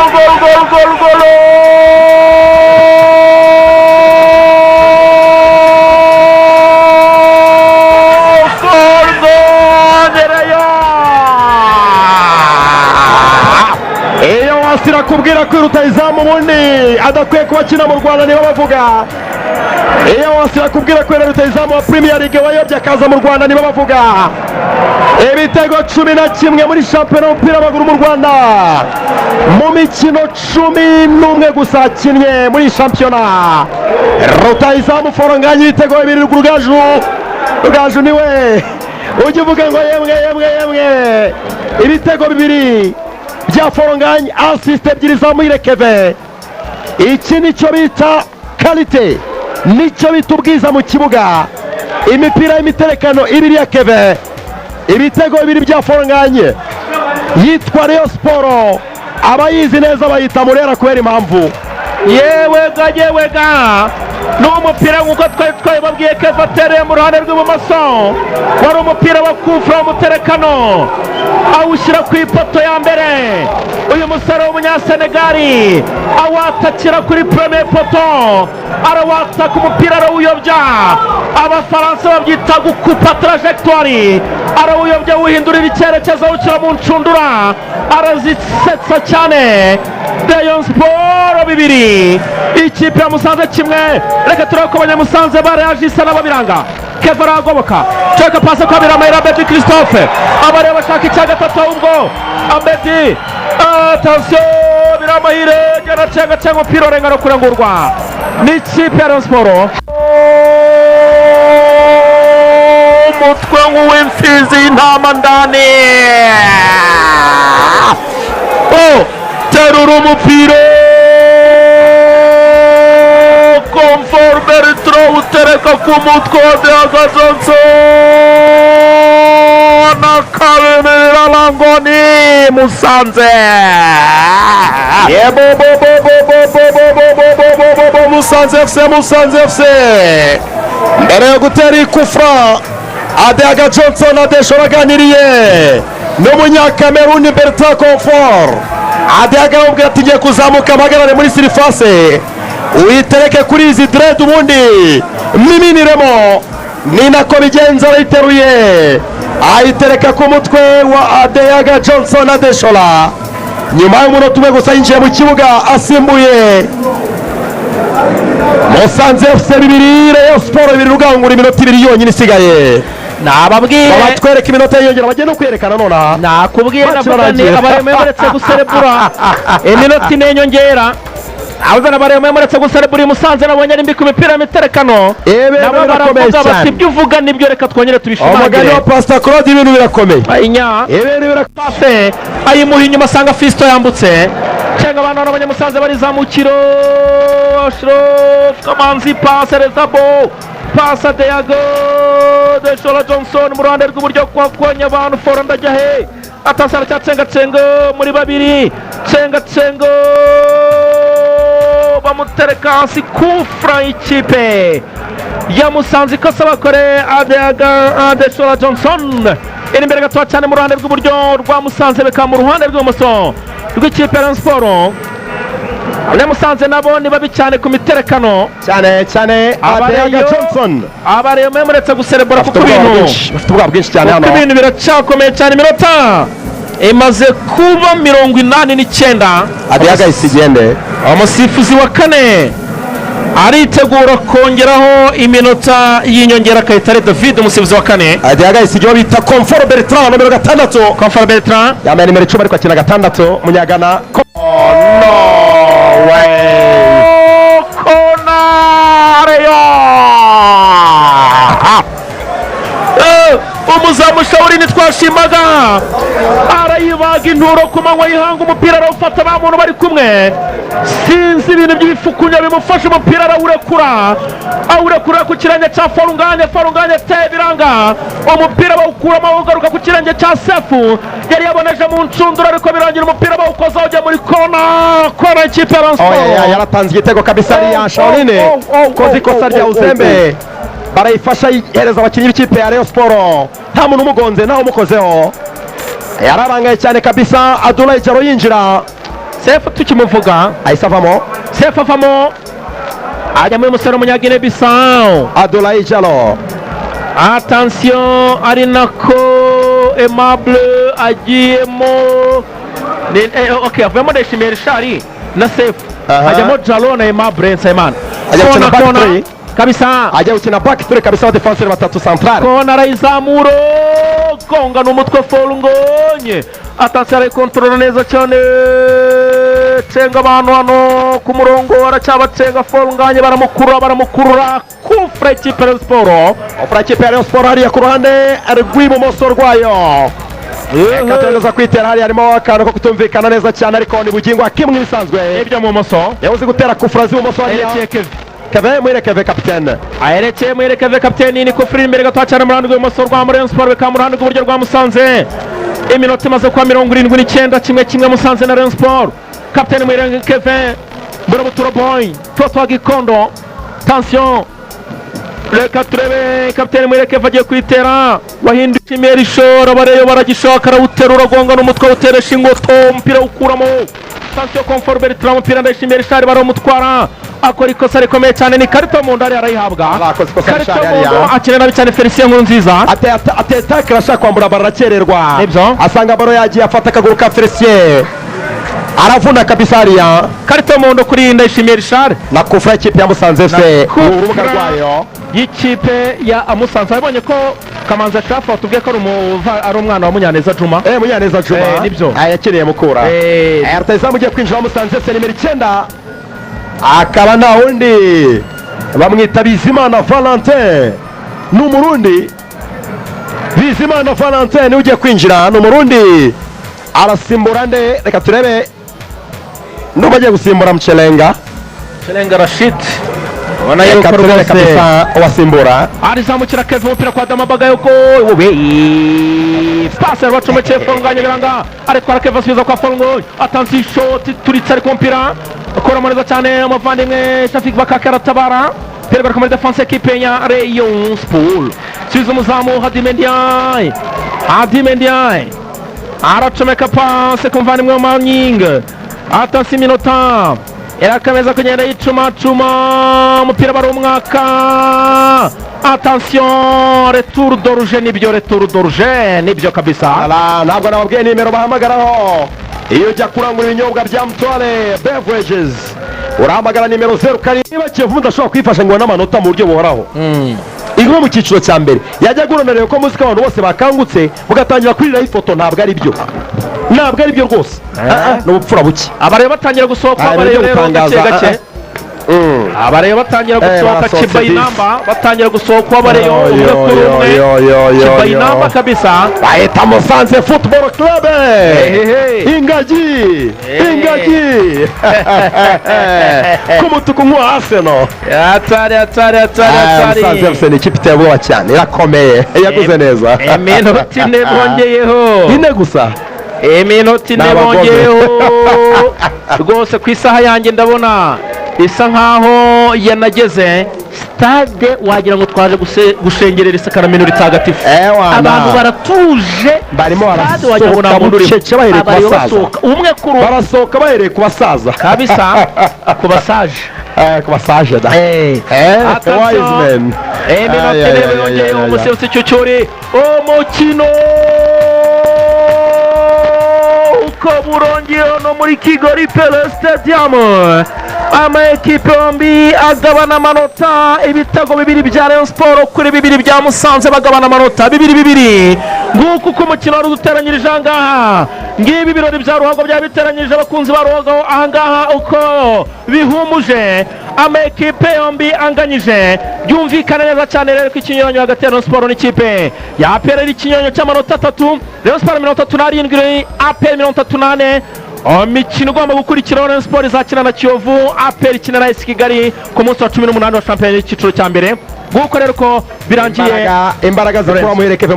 Gol, gol, gol, gol, gol! Gol, gol, Rayon! Iyo wasira kubwira ko rutayizamu ubundi adakwiye kuba akina mu Rwanda, niba bavuga. Iyo wasira kubwira ko rutayizamu wa Premier League wayobye akaza mu Rwanda, niba bavuga. Ibitego 11 muri shampiyona y'umupira w'amaguru mu Rwanda, mu mikino 11 gusa akinnye muri shampiyona. Rutayizamu Fall Ngagne, ibitego bibiri. Rugaju, Rugaju niwe ujya uvuga ngo yemwe, yemwe, yemwe. Ibitego bibiri bya Fall Ngagne, assist ebyiri za Muhire Kevin. Iki nicyo bita qualité, nicyo bita ubwiza mu kibuga. Imipira y'imiterekano ibiri ya Kevin, ibitego bibiri bya Fall Ngagne. Yitwa Rayon Sports, abayizi neza bayita Murera kubera impamvu. Yewe ga, yewe ga! Ni umupira nk'uko twari twabibabwiye, Keva atereye mu ruhande rw'ibumoso, wari umupira wa kufura w'umuterekano, awushyira ku ipoto ya mbere. Uyu musore w'Umunyasenegali awatakira kuri premier poteau, arawataka umupira arawuyobya. Abafaransa babyita gukupa trajectoire. Arawuyobya, awuhindurira icyerekezo, awushyira mu ncundura, arazisetsa cyane. Rayon Sports 2, ikipe ya Musanze 1. Reka turebe ko Abanyamusanze barayajisa nabo biranga. Keva aragoboka, ceka pase kwa Biramahire Abedi Christophe. Abareba bashaka icya gatatu ahubwo. Abedi, attention, Biramahire gana cenga cenga, umupira urenga no kurengurwa n'ikipe ya Rayon Sports. Umutwe nk'uw'imfizi y'intama ndani. Oh, terura umupira, Comfort Bertrand utereka ku mutwe wa Deaga Johnson, akabemerera langoni Musanze. Yebo bo bo bo bo bo bo bo bo bo bo bo bo! Musanze FC, Musanze FC mbere yo gutera ikufra, Adeaga Johnson Adeshora aganiriye n'Umunyakameruni Bertrand Comfort. Adeaga aramubwira ati: "Ngiye kuzamuka mpagarare muri surface, uyitereke kuri izi dreads, ubundi miminiremo." Ni nako bigenza, arayiteruye ayitereka ku mutwe wa Adeaga Johnson Adeshola, nyuma y'umunota umwe gusa yinjiye mu kibuga asimbuye. Musanze FC 2, Rayon Sports 2. Rugangura, iminota 2 yonyine isigaye. Nababwiye. Batwereka iminota yiyongera, bagiye no kwerekana nonaha. Nakubwiye. Match Navuga ni irarangiye. abaremeye muretse guserebura iminota 4 y'inyongera. Ahubwo abaremeye muretse guserebura, Musanze nabonye ari mbi ku mipira y'imiterekano. Ibintu Nabo birakomeye baravuga bati: cyane. "Ibyo uvuga nibyo, reka twongere Umugani tubishimangire." wa Pasita Claude, ibintu birakomeye. Inya Ibintu birakomeye. Pase ayimuha inyuma, asanga Fisito yambutse. Cenga, abantu n'Abanyamusanze barizamukiro. Ashrof Kamanzi, pase Rezabo, pasa Deyago Deshora Johnson mu ruhande rw'iburyo kwa Konya abantu. Foro ndajya he? Atasa, aracyacengacenga muri babiri, cenga cenga, bamutereka hasi. Kufra ikipe ya Musanze, ikosa bakore Adeaga Adeshora Johnson. Iri imbere gatoya cyane mu ruhande rw'iburyo rwa Musanze, bikaba mu ruhande rw'ibumoso rw'ikipe ya Rayon Sports. Abanyamusanze nabo ni babi cyane ku miterekano. Cyane cyane Adeaga Johnson. Abareyo muretse guserebura Bafite kuko ubwoba ibintu bwinshi, bafite ubwoba bwinshi cyane kuko hano. Ibintu biracyakomeye cyane. Iminota imaze kuba 89. Adeaga isigende. Umusifuzi wa kane aritegura kongeraho iminota y'inyongera, Kayitare David, umusifuzi wa kane. Adeaga isigiwe bita Comfort Bertrand, nomero 6. Comfort Bertrand. Yambaye nimero 10 ariko akina 6, Munyagana. Oh, no way! Konareyo! Umuzamu Shawuri ntitwashimaga, arayibaga inturo ku manywa yihanga, umupira arawufata, ba muntu bari kumwe. Sinzi ibintu by'ibifukunya bimufasha, umupira arawurekura, awurekura ku kirenge cya Fall Ngagne. Fall Ngagne te biranga, umupira bawukuramo, awugaruka ku kirenge cya Sefu yari yaboneje mu ncundura, ariko birangira umupira bawukoza ujya muri kona, kona ikipe ya Rayon Oh, Sports. ya, yaratanze igitego kabisa ariya Shaoline. Oh, Koze oh, ikosa oh, rya oh, Uzembe, barayifasha yihereza abakinnyi b'ikipe ya Rayon Sports. Nta muntu umugonze, ntawe umukozeho. Yararangaye cyane kabisa. Adulayi Jaro yinjira. Sefu tukimuvuga, Ahise avamo. Sefu avamo, ajya muri musore w'umunyagine Bissau. Adulayi Jalo. Attention, ari nako Aimable agiyemo. Ok, avuyemo Ndayishimiye Richard na Sefu. Hajyamo Jalo na Aimable Nsabimana. Ajya gukina Kona, back kona three. Kabisa. Ajya gukina back three kabisa, abadefanseri batatu central. Kona, arayizamura, gonga n'umutwe Forungonye. Attention, arayikontorora neza cyane, cenga abantu hano ku murongo, aracyabacenga Forunganye, baramukurura, baramukurura. Kufure ikipe ya Siporo. Ofura ikipe ya Rayon Sport hariya ku ruhande rw'ibumoso rwayo. Reka tugerageza kwitera hariya, harimo akantu ko kutumvikana neza cyane, ariko ni Bugingo kimwe ibisanzwe. Ibyo mu bumoso. Yabuze gutera kufura z'ibumoso hariya. Aherekeye Keve. Keve Muhire, Keve kapitene. Aherekeye Muhire Keve kapiteni. Ni kufuri imbere gato cyane mu ruhande rw'ibumoso rwa Rayon Sport, bikaba mu ruhande rw'iburyo rwa Musanze. Iminota imaze kuba 79, 1-1, Musanze na Rayon Sport. Kapiteni Muhire Keve, Burabuturo boy, Toto wa Gikondo. Attention, reka turebe, kapiteni Muhire Keve agiye kuyitera, wahinduye imeri ishora, bareyo baragishaka, arawuterura, agonga n'umutwe, awuteresha ingoto, umupira awukuramo. Attention, Comfort Bertrand, umupira Ndayishimiye Richard, barawumutwara, akora ikosa rikomeye cyane, ni karita mu nda arayihabwa. Bakoze ikosa. Karita Richard mu hariya. nda, akina nabi cyane Felicien Nkurunziza. Ateye tackle ashaka kwambura baro, arakererwa. Nibyo. Asanga baro yagiye, afata akaguru ka Felicien, aravuna kabisa hariya. Karita y'umuhondo kuri Ndayishimiye Richard. Na kufura y'ikipe ya Musanze FC Kufra mu rubuga rwayo. y'ikipe ya Musanze. Wabonye ko Kamanzi Ashafu watubwiye ko ari umwana wa Munyaneza Juma. Munyaneza Juma. Nibyo. Yakiriye Mukura. Rutahizamu ugiye kwinjira wa Musanze FC, nimero 9, akaba nta wundi, bamwita Bizimana Valentin, ni Umurundi. Bizimana Valentin niwe ugiye kwinjira, ni Umurundi. Arasimbura nde? Reka turebe. Ndumva agiye gusimbura Mucerenga. Cherenga Rashid, ubona Reka yuko turebe rwose kabisa uwasimbura. Arizamukira Kevin, umupira kwa Adama Bagayoko, wowe pasi bacomekeye Fonganye, biranga, aritwara Kevin, asubiza kwa Fongo. Atanze ishoti turitse, ariko umupira akoramo neza cyane umuvandimwe Shafik Bakaka, aratabara. Pere garuka muri defense ekipe ya Rayon Sport, subiza umuzamu Hadime Ndiaye. Hadime Ndiaye aracomeka pase ku muvandimwe wa Manying. Atasi, iminota irakomeza kugenda yicumacuma, umupira bari umwaka. Attention, retour d'origine, nibyo, retour d'origine nibyo kabisa. Ala, ntabwo nababwiye nimero bahamagaraho. Iyo ujya kurangura ibinyobwa bya Mutware Beverages, urahamagara nimero 07. Niba Kiyovu mudashobora kwifasha ngo ubone amanota mu buryo buhoraho, igume mu cyiciro cya mbere, yajya guronerera ko muzi ko abantu bose bakangutse mugatangira kuriraho ifoto. Ntabwo ari byo, ntabwo ari byo rwose. Ni ubupfura buke. Abareba batangira gusohoka. Ah, Abareba ibyo rero gake gutangaza, gake. Abareba batangira gusohoka. Barasohotse. Kibayinamba batangira gusohoka, abareyo umwe kuri umwe, kibayinamba kabisa. Bahita Musanze Football Club. Ehehe. Ingagi, ingagi ku mutuku nk'uwa Arsenal. Hatari, hatari, hatari. Musanze Hatari. FC ni ikipe iteye ubwoba cyane, irakomeye, yaguze neza. Iminota 4 bongeyeho. 4 gusa. Iminota 4 Ni abagome. bongeyeho rwose. Ku isaha yanjye ndabona isa nkaho yanageze stade, wagira ngo twaje gushengerera isakaramentu ritagatifu. Ewana. Abantu baratuje. Barimo Stade wagira ngo nta barasohoka muntu urimo. bucece bahereye ku Abareba basaza. basohoka umwe kuri umwe. Barasohoka bahereye ku basaza. Kabisa, ku basaje. Ku basaje da. Wise men. Iminota Ay, 4 ay, ay, yongeyeho. ay, ay, ay. Umusifuzi cyucyuri, umukino uko burongeyeho no muri Kigali Pele Stadium, ama ekipe yombi agabana amanota, ibitego 2 bya Rayon Sport kuri 2 bya Musanze, bagabana amanota 2-2. Nguko uko umukino wari uduteranyirije ahangaha. Ngibi ibirori bya ruhago byaba biteranyirije abakunzi ba ruhago ahangaha, uko bihumuje, ama ekipe yombi anganyije. Byumvikana neza cyane rero ko ikinyuranyo hagati ya Rayon Sport n'ikipe ya APR ari ikinyuranyo cy'amanota 3. Rayon Sport 37, APR 34. Imikino igomba gukurikiraho, Rayon Sport izakina na Kiyovu, APR ikina na AS Kigali ku munsi wa 18 wa shampiyona y'icyiciro cya mbere. Nguko rero ko birangiye. Imbaraga, imbaraga zikura Muhire Keve.